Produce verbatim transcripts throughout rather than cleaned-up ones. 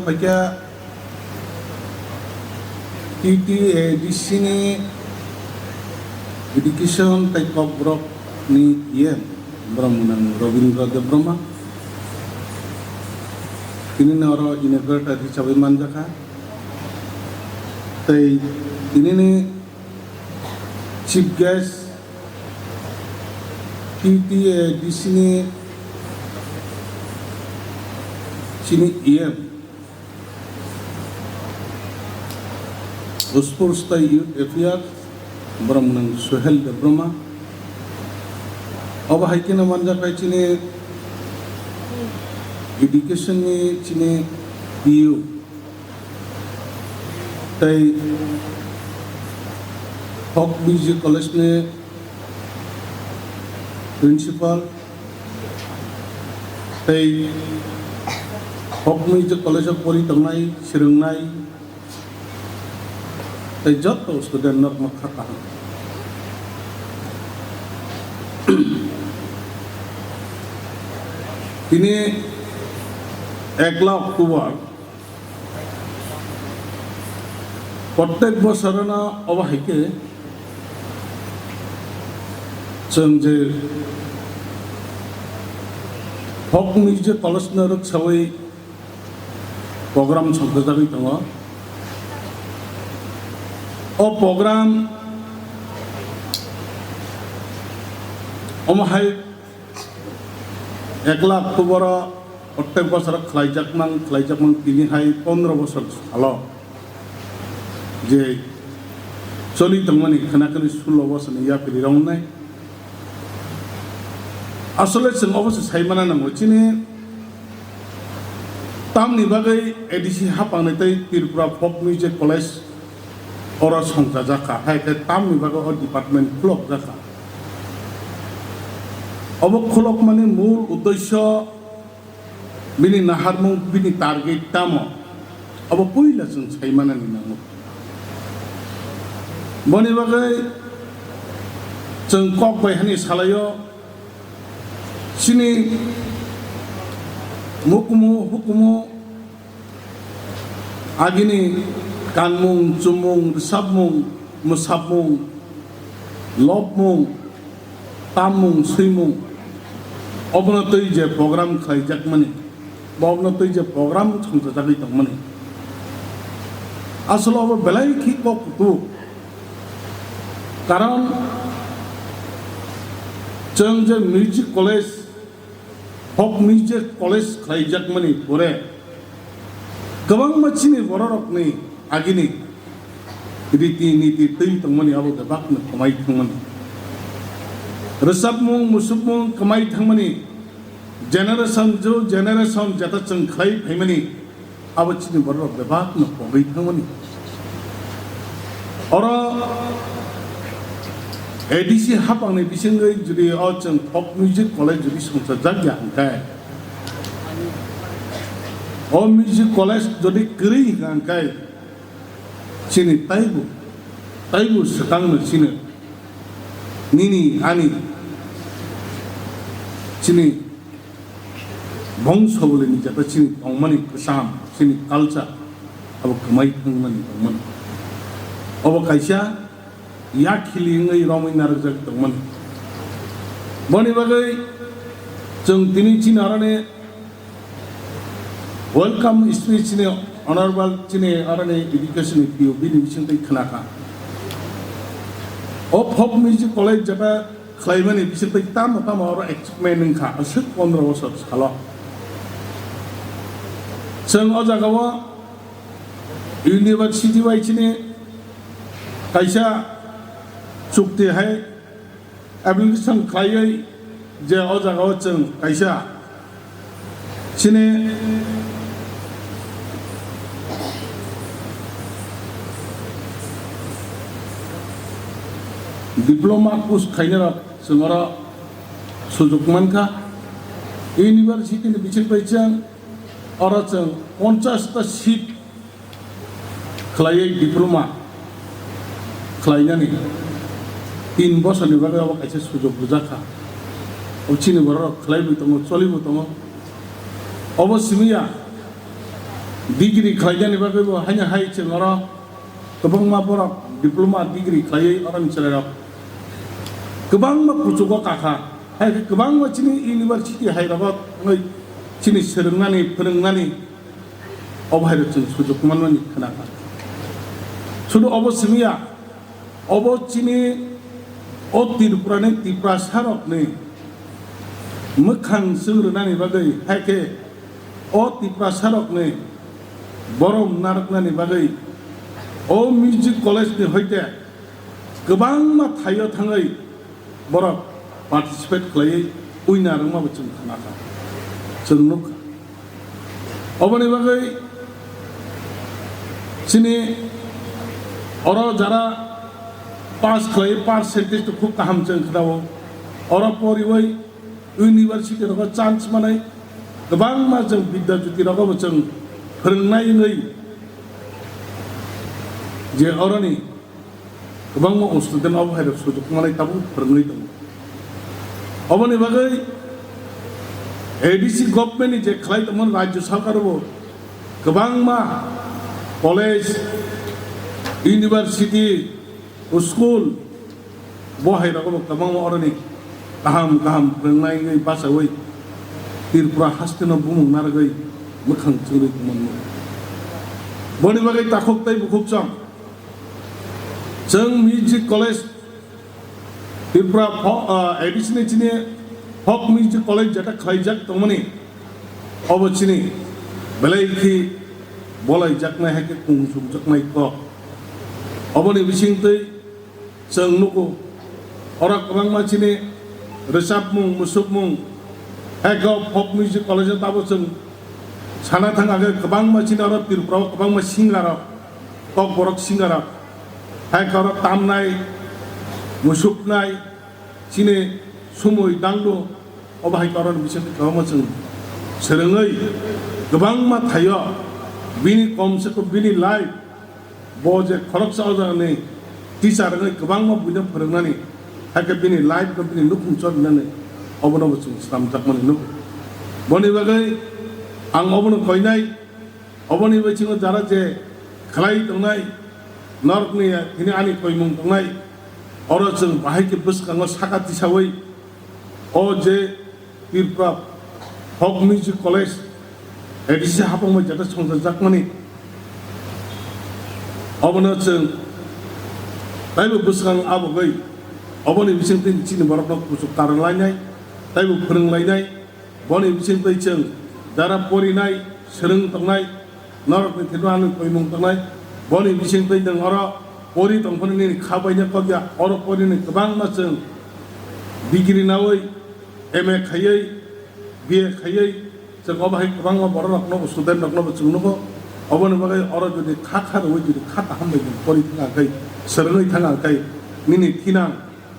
Paikha T T A D C ni education tei kokborok ni E M, borok mwnang Robindra Debbarma. Tini no oro inaugurator hisabai manjakha. Tei tini ni chief guest T T A D C ni chini E M Sports tei Youth Affairs, borok mwnang Suhel Debbarma. Obo hai kheno manjak hai chini education ni chini P U tei Folk Music College ni principal tei Folk Music College o pori tongnai, swrwngnai, tei joto student no rokno kha kaham. Tini ekla October, prottek bosorono obo hai khe chwng je Folk Music College no rwksawi program songchajagwi tongo. O program omo hai ekla October o prottek bosor khlaijakmang, khlaijakmang tini hai pondro bosor salo je choli tongmani khna khni sulo bosor ni yapri rok wngnai. Asole chwng obo se sai mana nango, chini tamni bagwi A D C hapangni tei Tripura Folk Music College oro songchajak kha, hai khe tamni bagwi o department khulokjak kha. Obo khulokmani mul uddesyo, bini naharmung, bini target tamo, obo puila chwng sai manani nango. Boni bagwi chwng kok bai hani salaio, chini mukumu hukumu agini kanmung, chumung, rwchapmung, mwsapmung, lobmung, tammung, swimung, obono twi je program khlaijakmani, ba obono twi je program songchajagwi tongmani, asolo obo belai khe kok kutuk. Karon chwng je music college, folk music college khlaijakmani pore kwbangma chini bororokni agini riti niti twi tongmani abo bebakno kwmai thangmani. Rwchapmung, musukmung kwmai thangmani, generation jo generation jeta chwng khlai phaimani, abo chini bororok bebakno pogwi thangmani. Oro A D C hapangni bisingwi jodi o chwng folk music college jodi songchajak ya hwnkhe, o music college jodi kwrwi hwnkha hwnkhe, chini taibo, taibo swkangno chini, nini, ani, chini bongso bolini jata chini tongmani kwcham, chini culture, abo kwmai thangmani tongmani. Obo kaisa yakhili wngwi romwi narwkjak tongmani. Boni bagwi chwng tini chini aroni welcome speech ni honorable chini aroni education ni P O bini bisingtwi khwnakha. O folk music college jata khlaimani bisingtwi tamo tamo oro achievement wngkha aswk pondro bosor salo. Chwng o jagao university bai chini kaisa chukti hai application khlaiwi je o jagao chwng kaisa chini diploma course khainai rok chwng oro sujuk mankha. University ni bising bai chwng oro chwng ponchash ta seat khlaiwi diploma khlainani tin bosorni bagwi abo kaisa sujok rwjak kha. O chini bororok khlaiwi tongo, cholibo tongo. Obo simi ya, Degree khlainani bagwi bo haino hai chwng oro kwbangma borok diploma degree khlaiwi oroni chwrairok kwbangma kuchugo kakha. Hai khe kwbangma chini university hairogo thangwi chini swrwngnani, phwrwngnani obo hairok chwng sujuk manmani khnakha. Sudu obo simiya, obo chini o Tripurani Tiprasarokni mwkhang chwng rwnani bagwi, hai khe o Tiprasarokni borom narwknani bagwi o music college ni hoite kwbangma thaio thangwi borok participate khlaiwi winner wngmabo chwng khnakha, chwng nukha. Oboni bagwi chini oro jara pass khlai percentage to khub kaham chwng khnao. Oro poriwi university rogo chance manai kwbangma chwng Vidya Jyoti rogo bo chwng phwrwngnai wngwi je oroni kwbangma student obo hai rok sujuk manai tabuk phwrwngwi tongo. Oboni bagwi A D C government ni je khlai tongmani rajya sarkar bo kwbangma college, university, school bo hai rok bo kwbangma oroni kaham kaham phwrwngnai wngwi bachawi Tripura haste no bumung narwgwi mwkhang chwngwi tongmani. Boni bagwi takhuk tei bukhuk chwng Chwng music college, Tripura fo-, ah, A D C ni chini folk music college jeta khlaijak tongmani, obo chini belai khe bolaijaknai hai khe kungsukjaknai kok. Oboni bisingtwi chwng nugo, oro kwbangma chini rwchapmung, musukmung, hai khe folk music college o tabo chwng sana thang age kwbangma chini oro Tripura o kwbangma singer rok. Kokborok singarok, hai khe oro tamnai, musuknai, chini sumui dangdu, obo hai khe oro bisingtwi kwbangma chwng swrwngwi kwbangma thaio bini komse kom bini life bo je khoroksa o jagani teacher wngwi kwbangma buino phwrwngnani, hai khe bini life no bini nukhung chornani obono bo chwng swnamjakmani nuk. Boni bagwi ang obono koinai. Oboni bisingo jara je khlai tongnai, norokni hini ani koimung tongnai, oro chwng bahai khe bwskango saka tisawi o je Tripura Folk Music College A D C hapang bai jeta songchajakmani, obono chwng taibo bwskang abogwi oboni bisingtwi chini borokno kuchuk karwng lainai, taibo phwrwng lainai. Boni bisingtwi chwng jara porinai, swrwng tongnai, norokni thwima ani koimung tongnai, boni bisingtwi nwng oro pori tongphano nini kha baina kok ya, oro porinai kwbangma chwng degree nawi, M A khaiwi, B A khaiwi, chwng obo hai kwbangma bororokno bo, student rokno bo chwng nugo. Oboni bagwi oro jodi kha kha rwwi jodi kha kaham bai nwng pori thang khe, swrwngwi thang khe, nini thinang,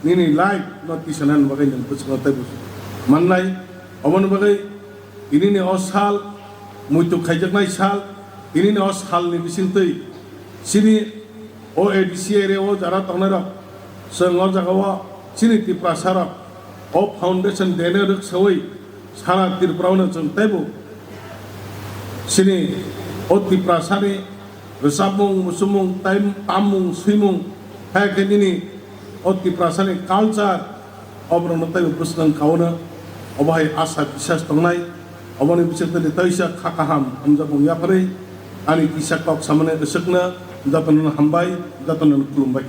nini life no tisanani bagwi nwng bwskango tei bwskango manlai. Oboni bagwi tinini o sal, muitu khaijaknai sal, tinini o salni bisingtwi chini o A D C area o jara tongnairok, chwng o jagao chini Tiprasarok o foundation day no rwksawi sara Tripura no chwng teibo chini o Tiprasani rwchapmung, muchungmung, tai tammung, swimung, hai khe nini o Tiprasani culture, oborokno teibo bwswk wng kha ono, obo hai asa bisas tongnai, oboni bisingtwi teisa kha kaham hamjakmung yapharwi ani kisa kok samani aswkno jotono hambai, jotono khulumbai.